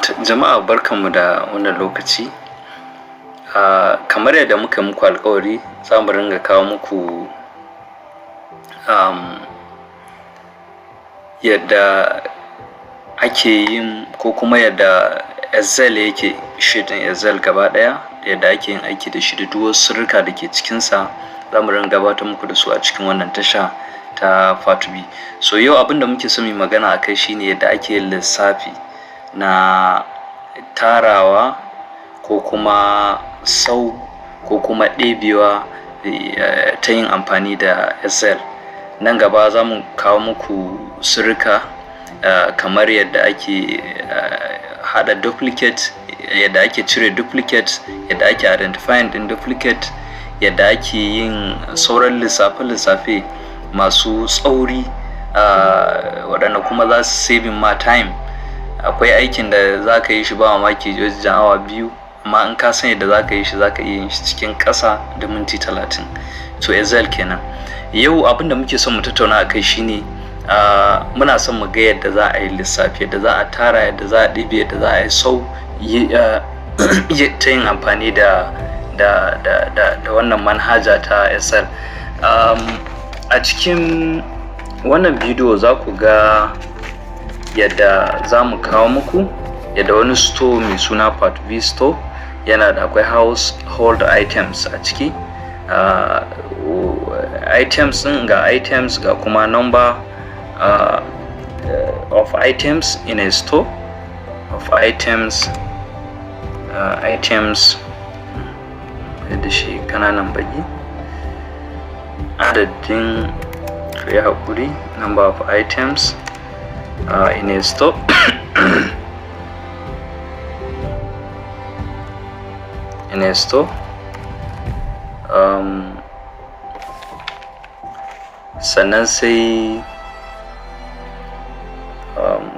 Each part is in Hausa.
Jama'a, barkanmu da wannan lokaci. Kamar yadda muka muku alkawari, za mu ringa kawo muku yadda ake yin ko kuma yadda Excel yake, sheet ɗin Excel gaba ɗaya, yadda ake yin aiki da shi da duk wasu sirrika da ke cikinsa, za mu ringa gabatar muku da su a cikin wannan tasha ta Fatubi. So yau abin da muke so mu yi magana a kai shine yadda ake yin lissafi na tarawa ko kuma sau ko kuma ɗebewa ta yin amfani da Excel. Nan gaba za mu kawo muku sirrika kamar yadda ake haɗa duplicate, yadda ake cire duplicate, yadda ake identifying ɗin duplicate, yadda ake yin sauran lissafe-lissafe masu tsauri waɗanda kuma za su saving ma time. Akwai aikin da za ka yi shi, ba mamaki, wajen awa 2, amma in ka san yadda za ka yi shi, za ka iya yin shi cikin ƙasa da minti 30. To, Excel kenan. Yau abin da muke son mu tattauna a kai shine muna son mu ga yadda za a yi lissafi, yadda za a tara, yadda za a ɗebe, yadda za a yi sau ta yin amfani da wannan manhaja ta Excel. A cikin wannan bidiyo za ku ga yadda za mu kawo muku yadda wani store mai suna Part V Store yana da akwai household items a ciki. Items ɗin, ga items, ga kuma number of items in a store, of items da shi kananan baki, adadin, yi haƙuri, number of items in a store in a store. Sannan sai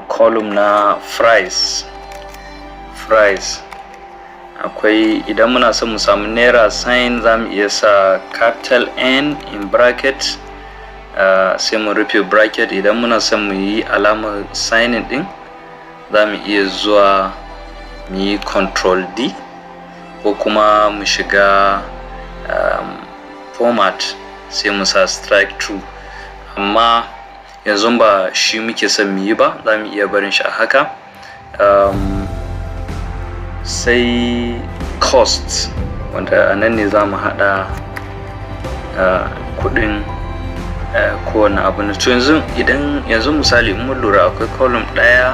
column na price. Akwai, idan muna son mu samu naira sign, za mu iya sa capital N in bracket, sai mu rufe bracket. Idan muna son mu yi alamar signing din, za mu iya zuwa mu yi Control D ko kuma mu shiga format, sai mu sa strike through. Amma yanzu ba shi muke son mu yi ba, za mu iya barin shi a haka. Sai cost, wanda a nan ne za mu haɗa kuɗin kowane abu na. To, yanzu idan yanzu misali in mun lura, akwai column ɗaya,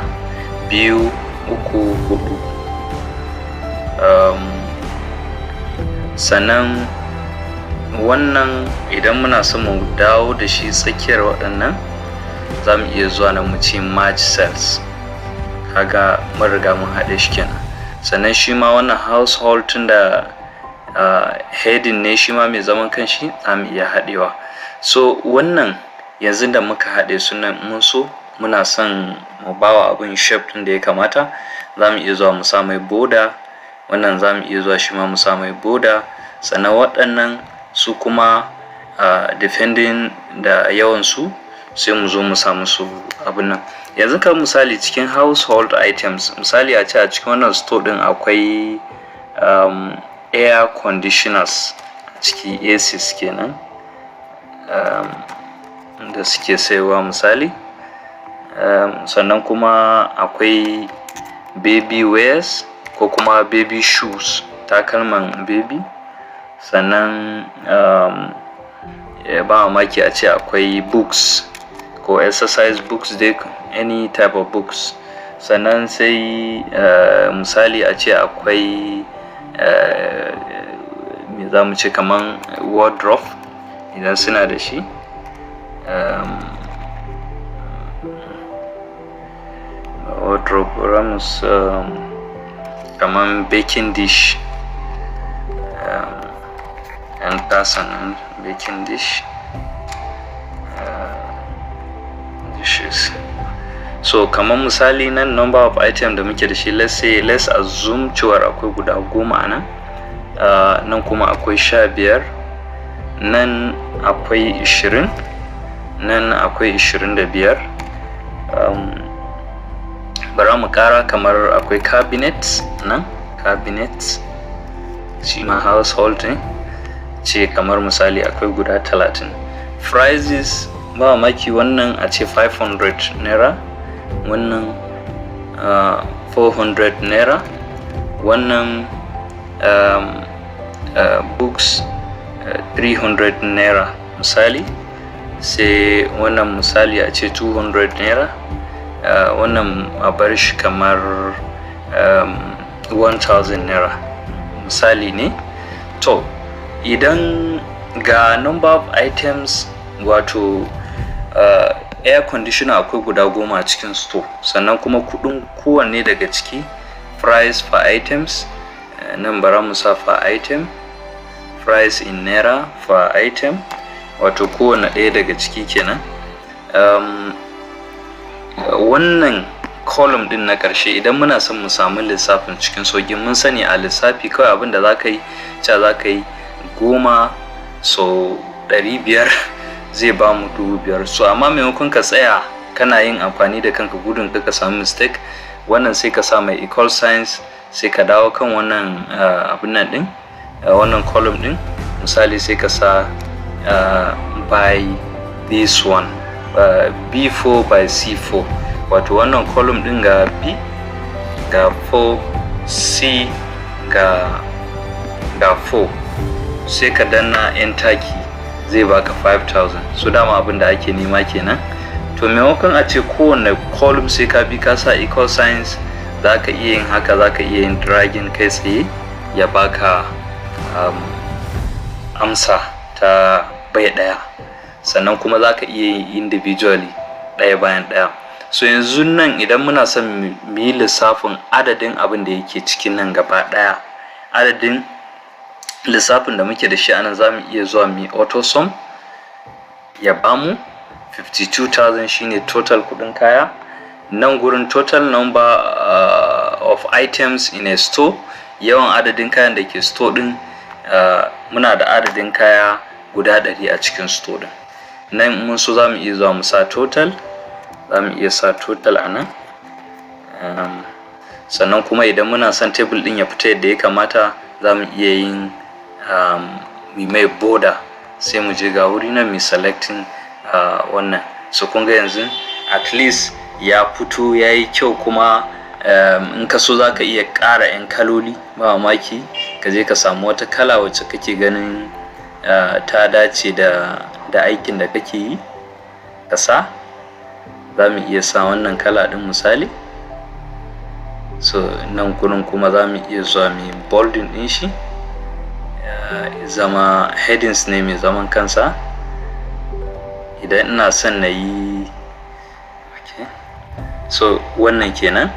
biyu, uku, hudu. Sannan wannan, idan muna son mu dawo da shi tsakiyar waɗannan, za mu iya zuwa na mu ce merge cells. Kaga mun riga mun haɗe shi kenan. Sannan shi ma wannan household, tun da heading ne shi ma mai zaman kanshi, za mu iya haɗewa. So wannan yanzu da muka haɗe su nan, mun so muna son mu bawa abin shape ɗin da ya kamata, za mu iya zuwa mu sa mai border. Wannan za mu iya zuwa shi ma mu sa mai border. Sannan waɗannan su kuma, depending da yawan su, sai mu zo mu sa musu abin nan. Yanzu kan misali cikin household items, misali a ce a cikin wannan store din akwai air conditioners a ciki, ACs kenan, da suke saiwa misali. Sannan kuma akwai baby wears ko kuma baby shoes, takalman baby. Sannan ba mamaki a ce akwai books ko exercise books dai, any type of books. Sannan sai misali a ce akwai, me za mu ce, kaman wardrobe idan suna da shi, wardrobe rams, kaman baking dish, and tasan baking dish, dishes. So kamar misali nan, number of item da muke da shi, let's say, let's assume cewar akwai guda 10 a nan, nan kuma akwai 15, nan akwai 20, nan akwai 25. Bara mu kara, kamar akwai cabinet nan, cabinet shi ma household ne, ce kamar misali akwai guda 30. Prices, ba maki wannan a ce 500 naira, wannan 400 naira, wannan books 300 naira misali, sai wannan misali a ce 200 naira, wannan a bar shi kamar 1000 naira misali ne. To, idan ga number of items, wato air conditioner akwai guda 10 a cikin store, sannan kuma kudin kowanne daga ciki, price per items, nan bara mu sa per item, price in naira per item, wato kowanne ɗaya daga ciki kenan. Wannan column din na ƙarshe, idan muna son mu samu lissafin cikin sauƙi, mun sani a lissafi kawai abin da za ka yi, ca za ka yi 10 so 500 zai ba mu 5,000. So amma maimakon ka tsaya kana yin amfani da kanka gudun ka samu mistake, wannan sai ka sa mai equal signs, sai ka dawo kan wannan abin nan din, wannan column din misali, sai ka sa by this one, B4 by C4, wato wannan column din ga B ga 4, C ga 4, sai ka danna enter key, zai baka 5000. So dama abin da ake nema kenan. To, maimakon a ce kowanne column sai ka bi ka sa equal signs, za ka iya yin haka, za ka iya yin dragging kai tsaye ya baka amsa ta bai ɗaya. Sannan kuma za ka iya yin individually, ɗaya bayan ɗaya. So yanzu nan idan muna son mu yi lissafin adadin abin da yake cikin nan gaba ɗaya, adadin lissafin da muke da shi anan, za mu iya zuwa mu yi AutoSum, ya bamu 52,000, shine total kudin kaya. Nan gurin total number of items in a store, yawan adadin kayan da ke store din, muna da adadin kaya guda 100 a cikin store din. Nan mun so za mu iya zuwa mu sa total, za mu iya sa total a nan. Sannan kuma idan muna son table din ya fita yadda ya kamata, za mu iya yin mai border, sai mu je ga wuri nan mu selecting wannan. So kun ga yanzu at least ya fito ya yi kyau. Kuma in ka so za ka iya ƙara 'yan kaloli, ba mamaki ka je ka samu wata kala wacce kake ganin ta dace da aikin da kake yi, ka sa. Za mu iya sa wannan kala ɗin misali. So nan gurin kuma za mu iya zuwa mu bolding ɗin shi, zama headings ne mai zaman kansa idan ina son na yi. Okay. So wannan kenan,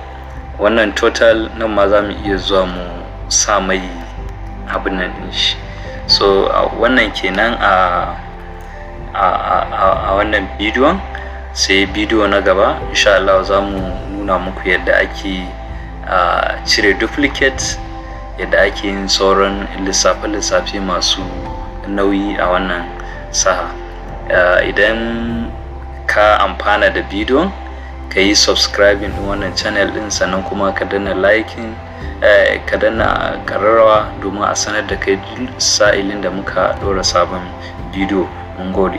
wannan total nan ma za mu iya zuwa mu sa mai abin nan ɗin shi. So wannan kenan a wannan bidiyon. Sai bidiyo na gaba, insha Allah, za mu nuna muku yadda ake cire duplicate, yadda ake yin sauran lissafe-lissafe masu nauyi a wannan saha. Idan ka amfana da bidiyon, ka yi subscribing din wannan channel din, sannan kuma ka danna liking, ka danna kararrawa domin a sanar da kai sa'ilin da muka ɗora sabon bidiyo. Mun gode.